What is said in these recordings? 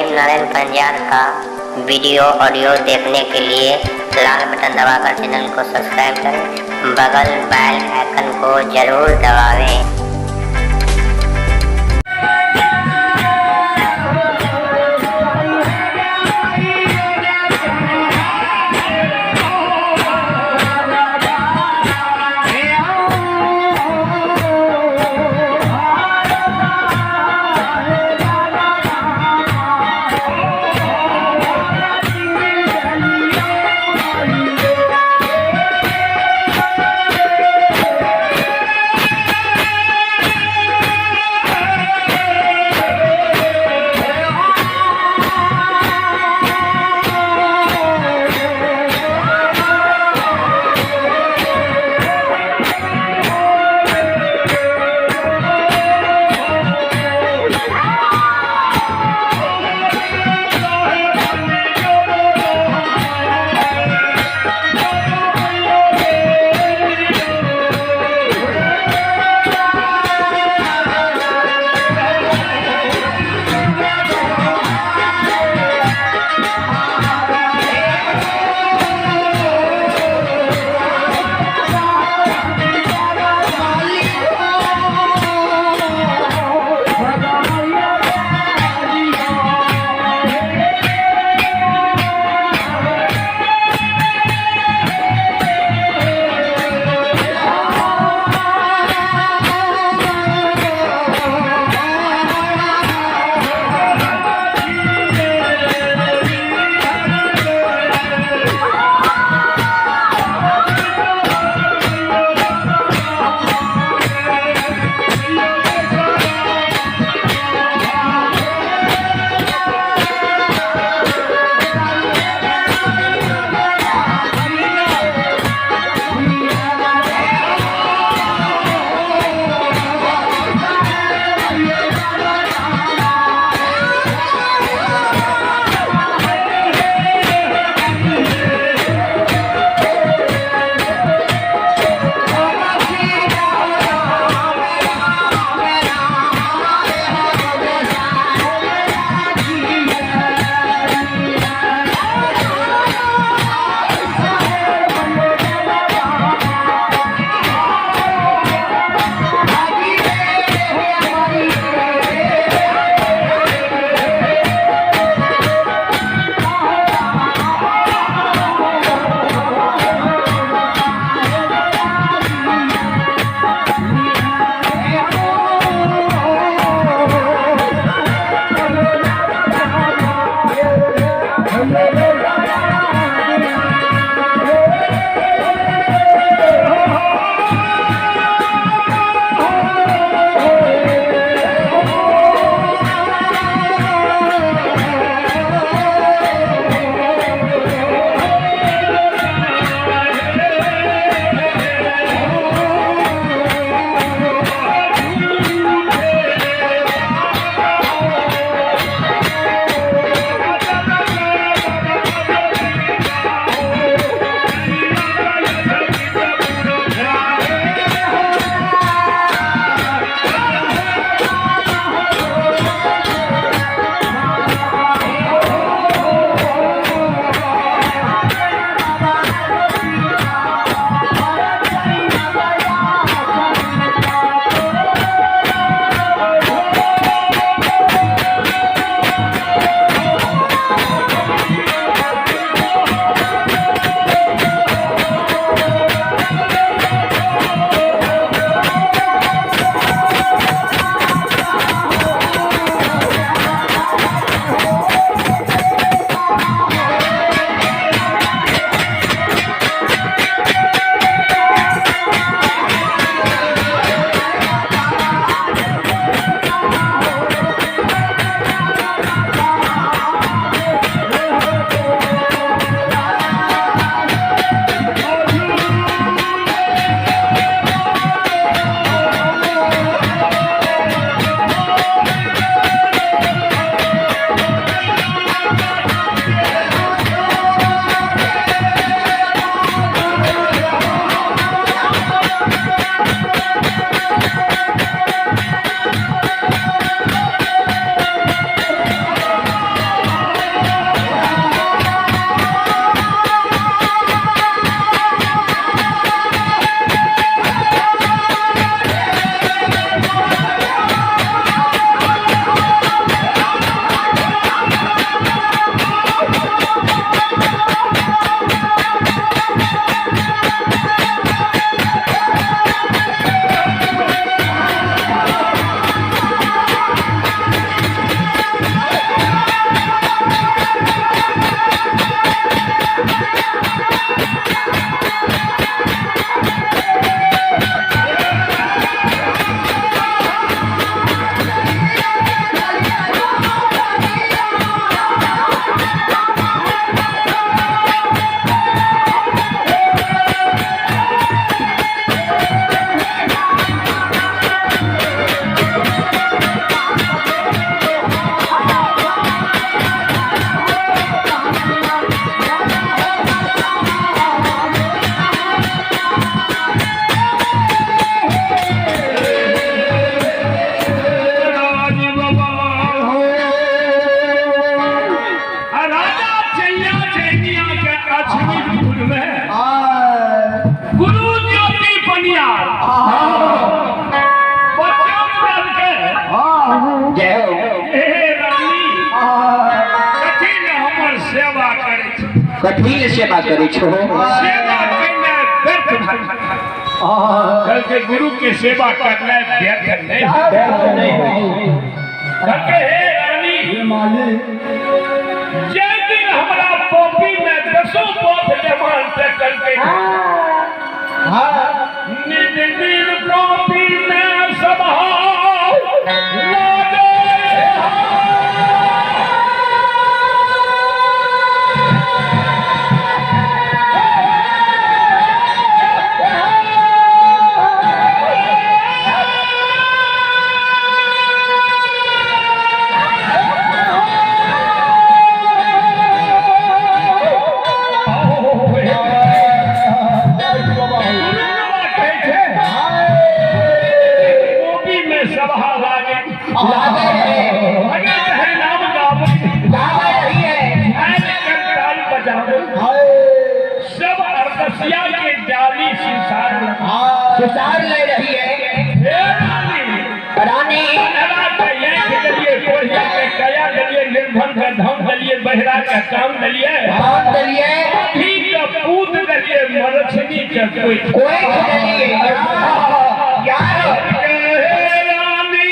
प्रेम नारायण पंजार का video audio देखने के लिए लाल बटन दबाकर चैनल को सब्सक्राइब करें, बगल बेल आइकन को जरूर दबावें। कथी ले सेवा करै छो? सेवा केनाइ व्यर्थ भऽ गेल। कहलकै गुरु के सेवा करनाइ व्यर्थ नहि। नहि होइ। कहलकै हे रानी, जे दिन हमरा कॉपी में दसो पोथ जमा से कहलकै नित दिन कॉपी में सब कॉपी में सभा लागे लागे है। अगर हरिनाम गावे गावे रही है। आयल करताल बजावे, सब अरदसिया के डाली सिसार सुसार ले रही है। हे रानी, रानी अन्हरा के आँखि देलिए, कोढ़िया के काया देलिए, निर्धन के धन देलिए, बहिरा के कान देलिए, कौन देलिए? अभी के पूत देलिए, मरछनी के कोई कोई देलिए यार। हे रानी,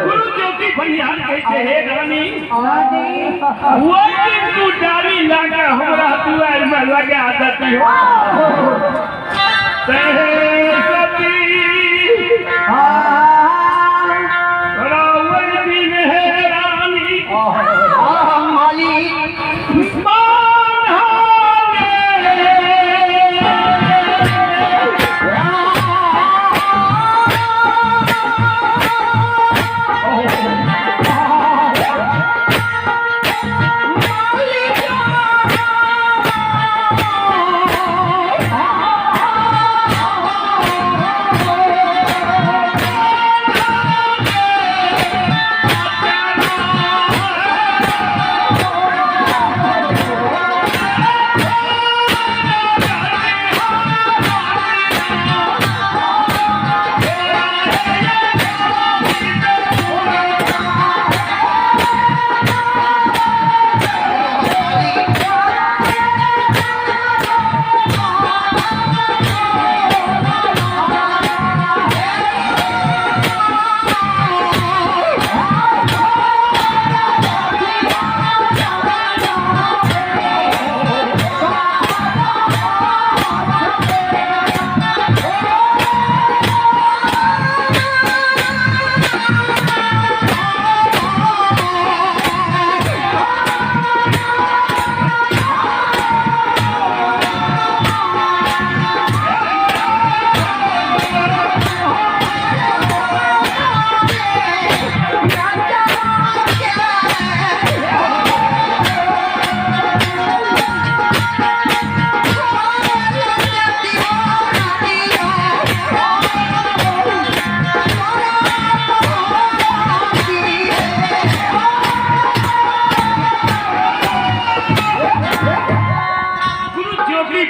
गुरु ज्योति बनिहार कहै छै, हे रानी, ओहि दिन तू डाली लाके हमरा दुआरि में लगा देती हो। ते सती तोरा ओहि दिन हे रानी माली मालिक।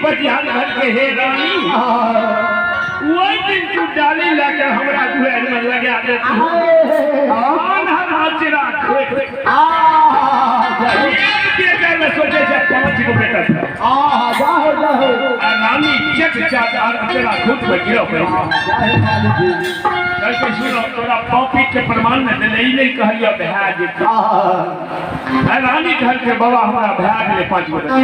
पटिहार घर के हे रानी, वही दिन तू डाली लाके हमरा दुआर में लगा दे तू। आन हर आचरा खोट। एक में सोचे छै 5 गो बेटा था। आ रानी चट चाट और अचरा खुद में गिरो पैसा। कहलकै सुनो तोरा पॉपी के प्रमाण में देले ई नहीं कहलियो भए जेतै। आ रानी कहलकै बाबा हमरा भए गेलै 5 गो बेटा।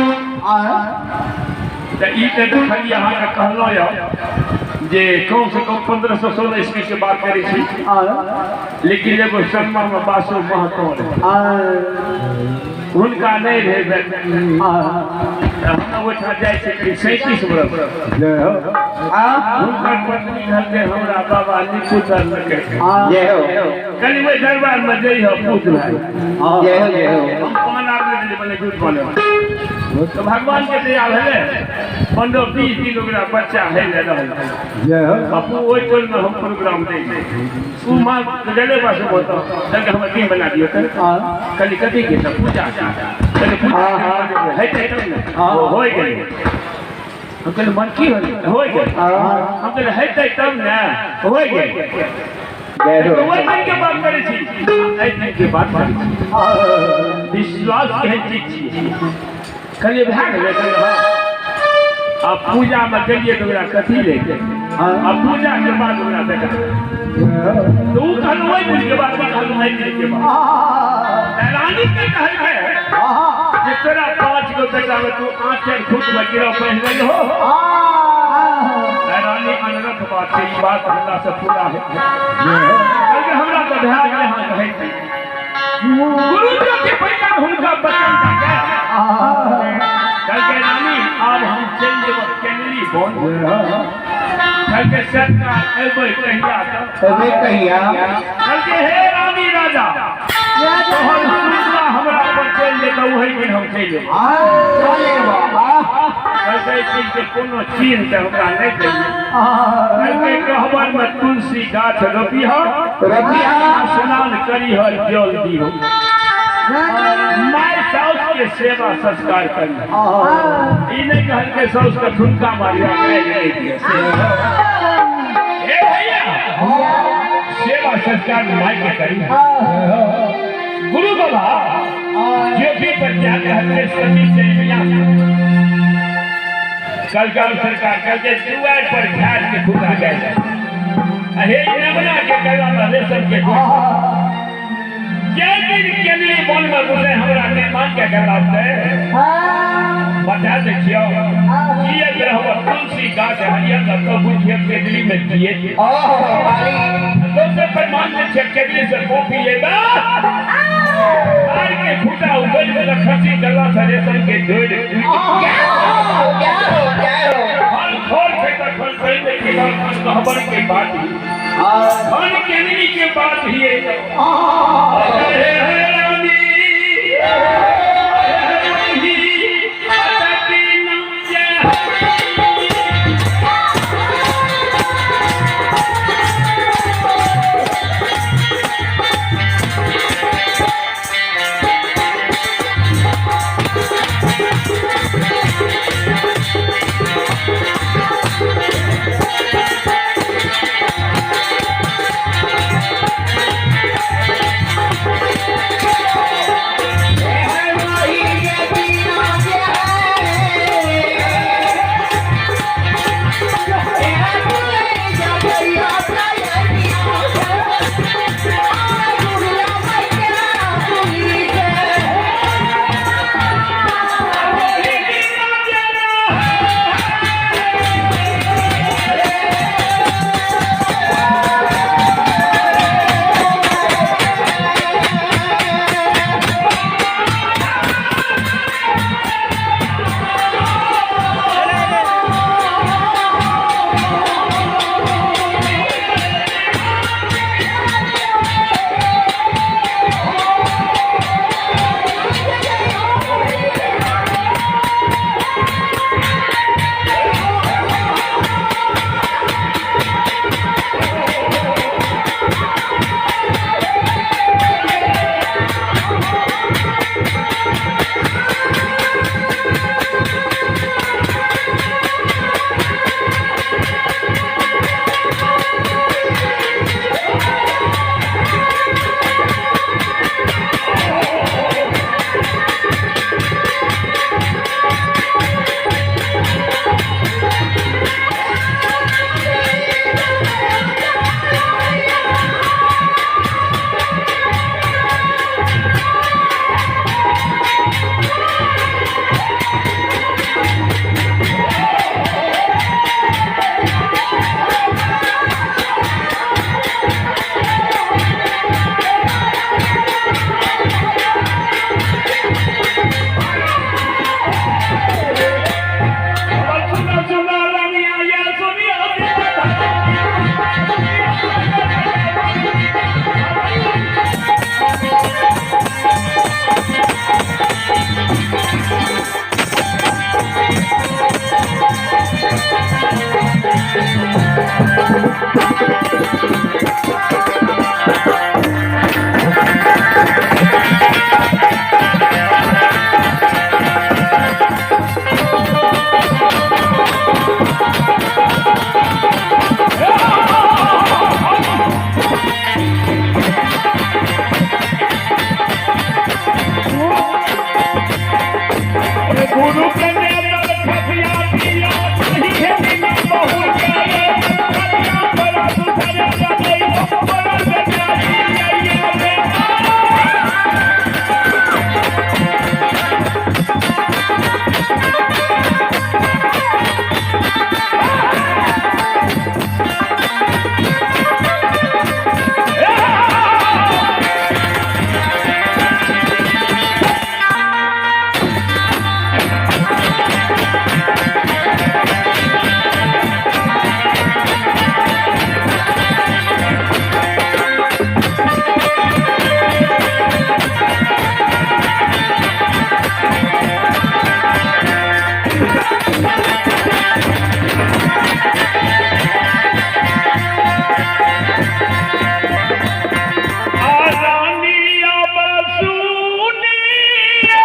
तऽ ई तऽ देखलियै अहाँके कहलहुँ यऽ जे कम से कम 1516 ईस्वी के बात करै छी, लेकिन एगो सनमा में बासु महतो रहै, हुनका नहि रहै बेटा। तऽ हम ओहिठाम जाइ छी करीब 37 बरस। हुनकर पत्नी कहलकै हमरा बाबा निपुतर लगे, कहली ओहि दरबार में जइह पूत भाई। हम पान आर नहि देलियै, बोले झूठ बोले। तो भगवान के दया भेलै 15-20 दिन ओकरा बच्चा होइ लए रहल। बापू ओहि टोल में हम प्रोग्राम दै छी, उ माँ गेलै बस ओतऽ, कहलकै हमर दिन बना दियौ। तऽ कहली कथी के? तऽ पूजा। कहली पूजा हेतै तब ने। होइ गेलै। हम कहली मन की होलै? होइ गेलै। हम कहली हेतै तब ने। होइ गेलै। ओहि दिन के बात करै छी, एहि दिन के बात करै छी। विश्वास केहन चीज छियै। कहलियै भए गेलै? कहलियै हँ। आ पूजा में गेलियै तऽ ओकरा कथी लै के? आ पूजा के बाद ओकरा बेटा। तऽ ओ कहलहुँ ओहि दिन के बाद, कहलहुँ एहि दिन के बाद। रानी के कहलकै जे तोरा 5 गो बेटा में तू आँचर खुद में गिरह पहिन लेलहो हो। रानी अनरथ बात छै, ई बात हमरा से पूरा है। कहलकै हमरा तऽ भए गेलै। हाँ कहै छै गुरु के पहिला हुनका बचन दऽ कहलकै रानी आब हम चलि जेबै केनरी बन। कहलकै सरकार एबै कहिया? एबै कहिया? कहलकै हे रानी राजा, तोहर सुविधा हमरा पर चलि जेतौ, ओहि दिन हम चलि जेबै। कहलकै चीज के कोनो चिन्ह तऽ हमरा नहि दैयै। कहलकै गहबर में तुलसी गाछ रोपिह, स्नान करीह, जल दिहो, my साउस के सेवा संस्कार करी। ई नहीं कहलकै साउस के ठुनका मारिया नहीं दिए। हे भैया, सेवा संस्कार माय के करी। गुरु बाबा जो भी प्रत्याग रहते सती से मियां कल गांव सरकार कहलकै दुआर पर झाड़ के खुदा जाए। हे नमना के गला में रेशम के जय दिन केंद्रीय वन में घुसे हमरा निर्माण के गला से बता देखियो जियत रहब तुलसी गाछ हरियर तो बुझिए केंद्रीय में जिए। दोसर प्रमाण में छै केंद्रीय से कॉपी लेबा आर के खुटा उगल में खसी गला से रेशम के जोड़ फल खोल के तखन कहि देखी कहबर के बात ही फल केंद्रीय के बात ही है। हे रानी गुरु कन्या खफिया पिया नहीं है बिना बहु जाए कन्या बड़ा सुधर जाए बड़ा बेटा जिया रे। रानी अब सुनिए।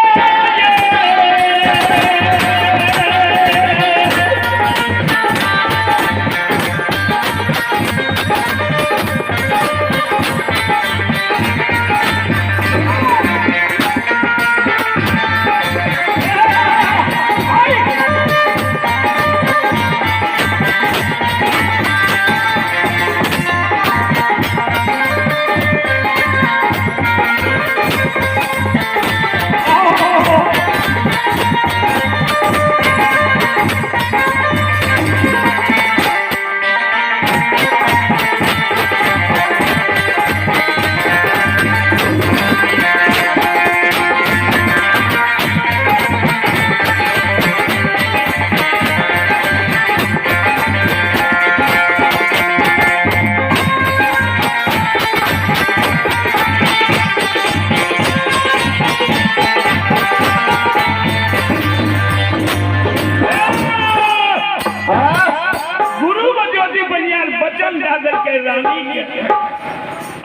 गुरु ज्योति बनियार बचन दए देलकै रानी के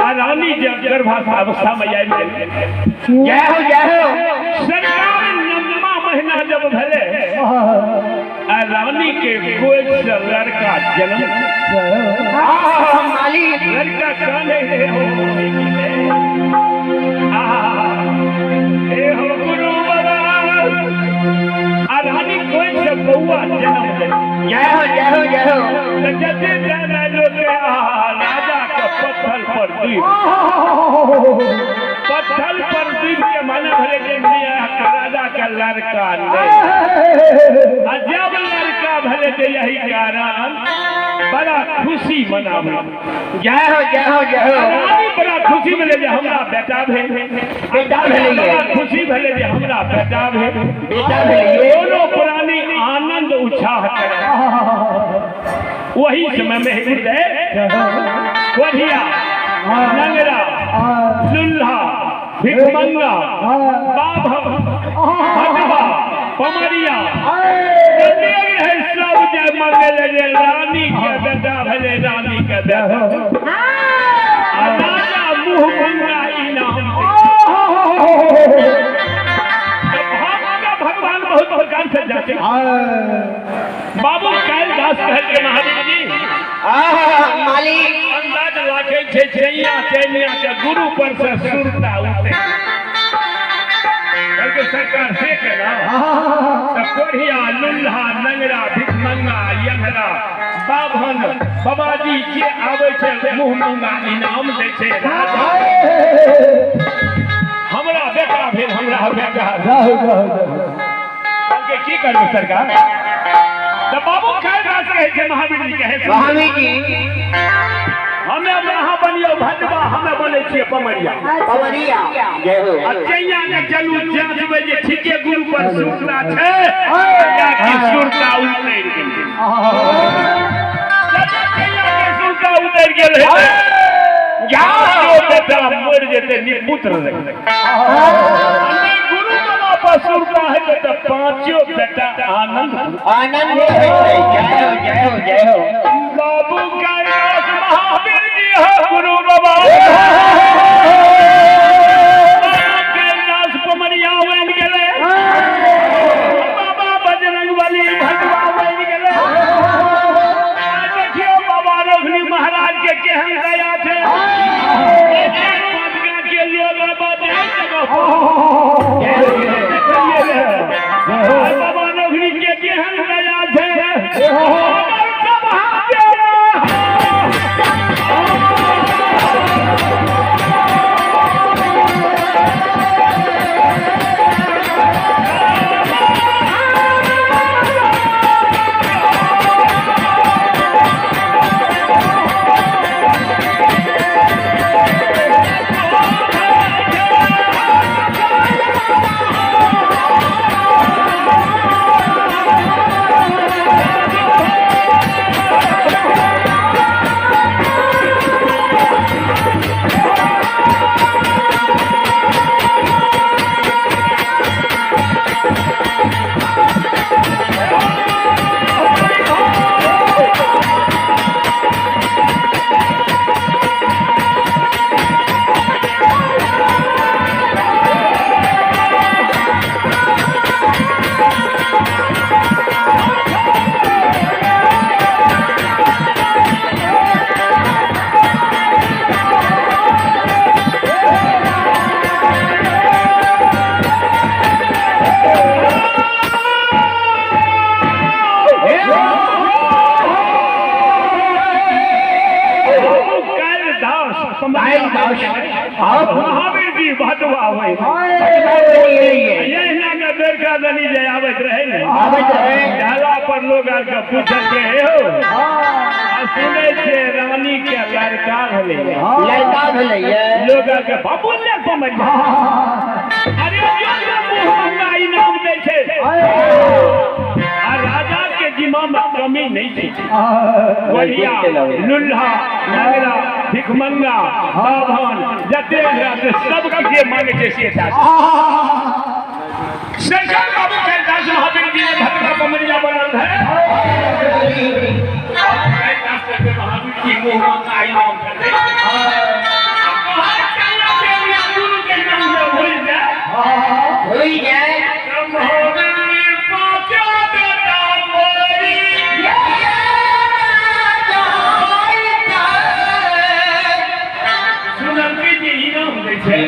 आ रानी जब गर्भावस्था में आबि गेलै। जय हो जय हो। सरकार नम्मा महीना जब भेलै आ रानी के गोद से लड़का जन्म। आहा मालिक। लड़का काने रे हो आहा हे हो गुरु बाबा आ रानी गोद से बउआ जन्म देलकै। जय हो जय हो जय हो। जते जाना लोग राजा के पत्थर पर द्वीप पत्थर पर द्वीप के माने भले जे राजा का लड़का नहीं आ जब लड़का भले जे यही कारण बड़ा खुशी मनावे। जय हो जय हो जय हो। रानी बड़ा खुशी भेले जे हमरा बेटा भेल। बेटा भेलैये। बड़ा खुशी भेले जे हमरा बेटा भेल। बेटा भेलैये। दोनों प्राणी आनंद उत्साह करे। वही समय में गुरुदेव कोढ़िया नंगरा लुल्हा भिखमंगा बाभन भटवा पमरिया है सब जय मंगल रे रानी के बेटा भेले रानी के बेटा आ राजा मुँह मंगा इनाम। भगवान बहुत प्रकार से जाते बाबू कालिदास कहलकै महावीर जी आहा मालिक। अंदाज राखै छै चैया चैनिया के गुरु पर से सुरता उठे। कहलकै सरकार से केना तऽ कोढ़िया लुल्हा नंगरा भिखमंगा यंगरा बाभन बाबाजी जे आबै छै मुँह मंगा इनाम दै छै राजा। हमरा बेटा भेल हमरा बेटा कहलकै की करबै सरकार। तऽ बाबू कालिदास कहै छै महावीर जी कहै छै महावीर जी हमे अहाँ बनियौ भटवा हमे बनै छियै पमरिया। पमरिया। जय हो। आ चैया ने चलू जाँचबै जे ठीके गुरु पर सुरता छै या कि सुरता उतरि गेलै। जब चैया के सुरता उतरि गेल हेतै जाओ बेटा मरि जेतै निपुत्र रहै। गुरु बाबा पर सुरता हेतै तऽ आनंद होइत रहे। जय हो जय हो जय हो। बाबू कैलाश महावीर जी हो गुरु बाबा कैलाश पमरिया बनि गेलै, बाबा बजरंग बली भगवा बनि गेलै। देखियौ बाबा रोहिणी महाराज के केहन दया छै। के लोग बाबा रोहिणी के केहन दया छै। महावीर जी भटवा होय बेरका दनी जे आबैत रहे ने, ढाला पर लोग आर के पूछत रहे हो, सुनै छियै रानी के लड़का भेलै, लड़का भेलै, लोग आर के बाबू ले समझ। अरे मुँह इनाम दै छै। आ राजा के जिम्मा में कमी नहीं छै। बढ़िया लुल्हा नागरा भिखमंगा बाभन जते सब जे मांगे छै से सरकार बाबू कैलाश महावीर जी ने भटका पमरिया बनल है। कैलाश के महावीर जी मुँह मांगा इनाम कर दे। भूल जाए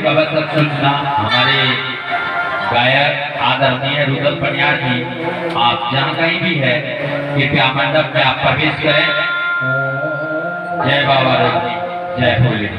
बाबा सब सूचना हमारे गायक आदरणीय रुदल पनियार जी, आप जहाँ कहीं भी है कृपया मंडप में आप प्रवेश करें। जय बाबा रोहिणी, जय भोले।